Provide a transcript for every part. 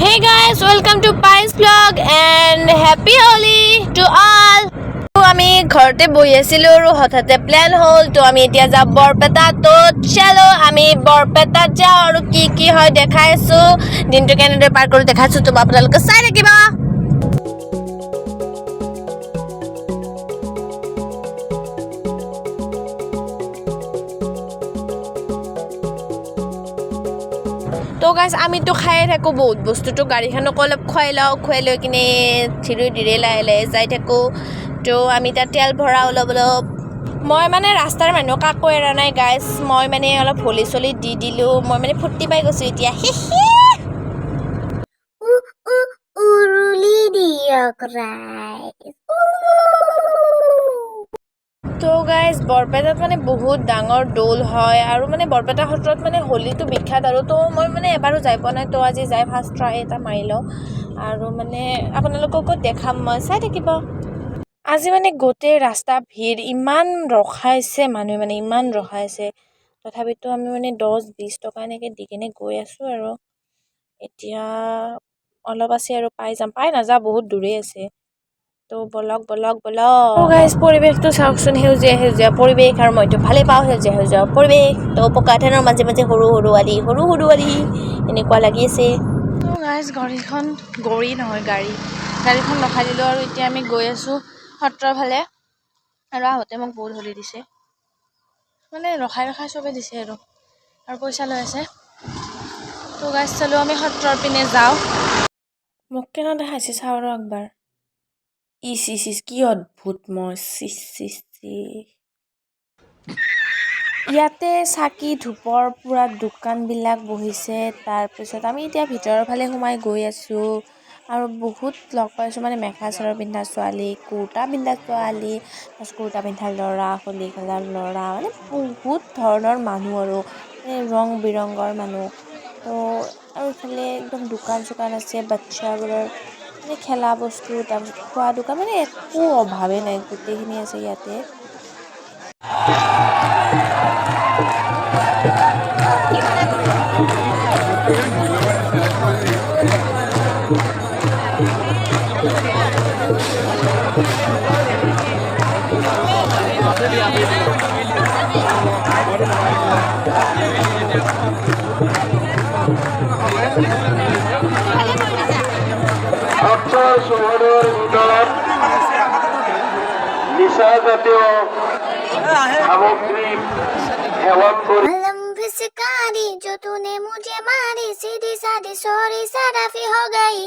Hey guys, welcome to Pies Vlog and happy Holi to all. তো আমি ঘৰতে বহি আছিলোঁ আৰু হঠাতে প্লেন হ'ল, তো আমি এতিয়া যাম বৰপেটা। তো চলো, আমি বৰপেটাত যাওঁ আৰু কি কি হয় দেখাই আছোঁ। দিনটো কেনেদৰে পাৰ কৰোঁ দেখাইছোঁ, তো আপোনালোকে চাই থাকিব। তো গাইজ, আমিতো খায়ে থাকোঁ বহুত বস্তুটো, গাড়ীখনকো অলপ খুৱাই লওঁ। খুৱাই লৈ কিনে ধীৰে ধীৰে লাহে লাহে যাই থাকোঁ। তো আমি তাত তেল ভৰাওঁ অলপ অলপ। মই মানে ৰাস্তাৰ মানুহ কাকো এৰা নাই গাইজ। মই মানে অলপ হোলি চলি দি দিলোঁ। মই মানে ফূৰ্তি পাই গৈছোঁ এতিয়া। উৰুলি দিয়ক ৰাইজ। তো গাইজ, বৰপেটাত মানে বহুত ডাঙৰ দৌল হয় আৰু মানে বৰপেটা সত্ৰত মানে হোলীটো বিখ্যাত। আৰু তো মই মানে এবাৰো যাই পোৱা নাই। তো আজি যাই ফাৰ্ষ্ট ট্ৰাই এটা মাৰি লওঁ আৰু মানে আপোনালোককো দেখাম মই, চাই থাকিব। আজি মানে গোটেই ৰাস্তা ভিৰ, ইমান ৰখাইছে মানুহে, মানে ইমান ৰখাইছে। তথাপিতো আমি মানে 10-20 টকা এনেকৈ দি কিনে গৈ আছোঁ। আৰু এতিয়া অলপ আছে আৰু পাই যাম। পাই নাযাওঁ, বহুত দূৰেই আছে। তো বলক বলক বলক। গাইজ, পৰিৱেশটো চাওকচোন, সেউজীয়া সেউজীয়া পৰিৱেশ। আৰু মইতো ভালেই পাওঁ সেউজীয়া সেউজীয়া পৰিৱেশ। তো পকা ধানৰ মাজে মাজে সৰু সৰু আলি, সৰু সৰু আলি এনেকুৱা লাগি আছে। তো গাইজ, গাড়ীখন, গড়ী নহয় গাড়ী, গাড়ীখন ৰখাই দিলোঁ আৰু এতিয়া আমি গৈ আছোঁ সত্ৰৰ ফালে। আৰু আহোঁতে মোক বহুত হলি দিছে, মানে ৰখাই ৰখাই চবে দিছে আৰু পইচা লৈ আছে। তো গাইজ, চলো আমি সত্ৰৰ পিনে যাওঁ। মোক কেনে দেখাইছে চাওঁ আৰু একবাৰ। ইচ ইচ ইচ, কি অদ্ভুত মই, চিচ চিচ চি। ইয়াতে চাকি ধূপৰ পূৰা দোকানবিলাক বহিছে। তাৰপিছত আমি এতিয়া ভিতৰৰ ফালে সোমাই গৈ আছোঁ আৰু বহুত লগ পাইছোঁ, মানে মেখেলা চাদৰ পিন্ধা ছোৱালী, কুৰ্তা পিন্ধা ছোৱালী, তাৰপিছত কুৰ্তা পিন্ধা ল'ৰা, হোলী খেলা ল'ৰা, মানে বহুত ধৰণৰ মানুহ আৰু মানে ৰং বিৰঙৰ মানুহ। তো আৰু ইফালে একদম দোকান চোকান আছে, বাচ্ছাবোৰৰ মানে খেলা বস্তু, তাৰপিছত খোৱা দোকান, মানে একো অভাৱেই নাই, গোটেইখিনি আছে ইয়াতে। সত্ৰৰ চৌহদৰ ভিতৰত নিচাজাতীয় সামগ্ৰী সেৱন কৰি मलम फिसकारी जो तूने मुझे मारी, सीधी साधी सॉरी सराफी हो गई।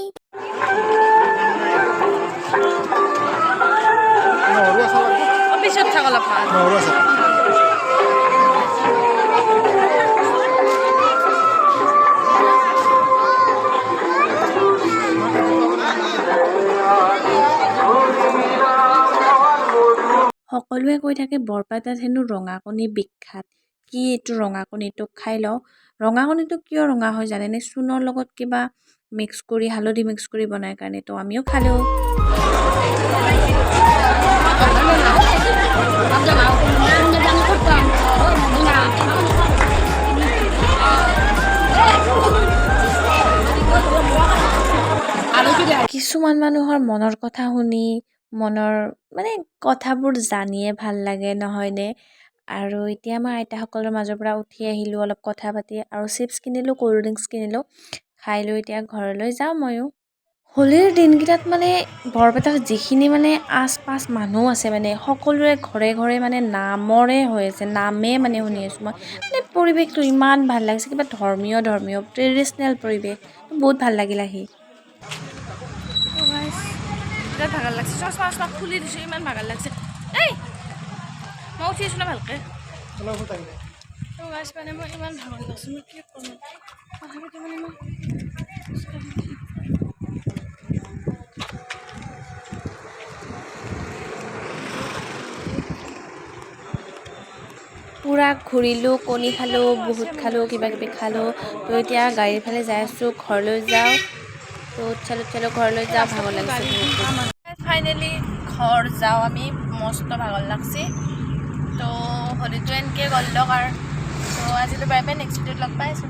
পিছত থাক অলপমান। সকলোৱে কৈ থাকে বৰপেটাত হেনো ৰঙা কণী বিখ্যাত। কি এইটো ৰঙা কণীটো, খাই লওঁ। ৰঙা কণীটো কিয় ৰঙা হয় জানেনে? চূণৰ লগত কিবা মিক্স কৰি, হালধি মিক্স কৰি বনাই কাৰণে। তো আমিও খালোঁ। কিছুমান মানুহৰ মনৰ কথা শুনি, মনৰ মানে কথাবোৰ জানিয়ে ভাল লাগে, নহয়নে? আৰু এতিয়া মই আইতাসকলৰ মাজৰ পৰা উঠি আহিলোঁ অলপ কথা পাতি আৰু চিপছ কিনিলোঁ, ক'ল্ড ড্ৰিংকছ কিনিলোঁ, খাই লৈ এতিয়া ঘৰলৈ যাওঁ ময়ো। হোলীৰ দিনকেইটাত মানে বৰপেটাত যিখিনি মানে আচ পাছ মানুহ আছে, মানে সকলোৰে ঘৰে ঘৰে মানে নামৰে হৈ আছে, নামেই মানে শুনি আছোঁ মই। মানে পৰিৱেশটো ইমান ভাল লাগিছে, কিবা ধৰ্মীয় ধৰ্মীয় ট্ৰেডিশ্যনেল পৰিৱেশ, বহুত ভাল লাগিল আহি। বিৰাট ভাগৰ লাগছে। চশমা চশমা খুলি দিছোঁ, ইমান ভাগৰ লাগছে। এই মই উঠি আছোঁ না ভালকৈ। তো গাইছ, মানে মই ইমান ভাগৰ লাগছে, মই কি ক'ম? তথাপিতো মানে মই পূৰা ঘূৰিলোঁ, কণী খালোঁ, বহুত খালোঁ, কিবা কিবি খালোঁ। তো এতিয়া গাড়ীৰ ফালে যাই আছোঁ, ঘৰলৈ যাওঁ। তো চলো চলো, ঘৰলৈ যাওঁ, ভাগৰ লাগিছে বহুত। ফাইনেলি ঘৰ যাওঁ আমি। মস্ত ভাগৰ লাগছে। তো হোলীটো এনেকৈ গ'ল দক আৰু। তো আজিলৈ বাই বাই, নেক্সট ভিডিঅ'ত লগ পাই আছোঁ।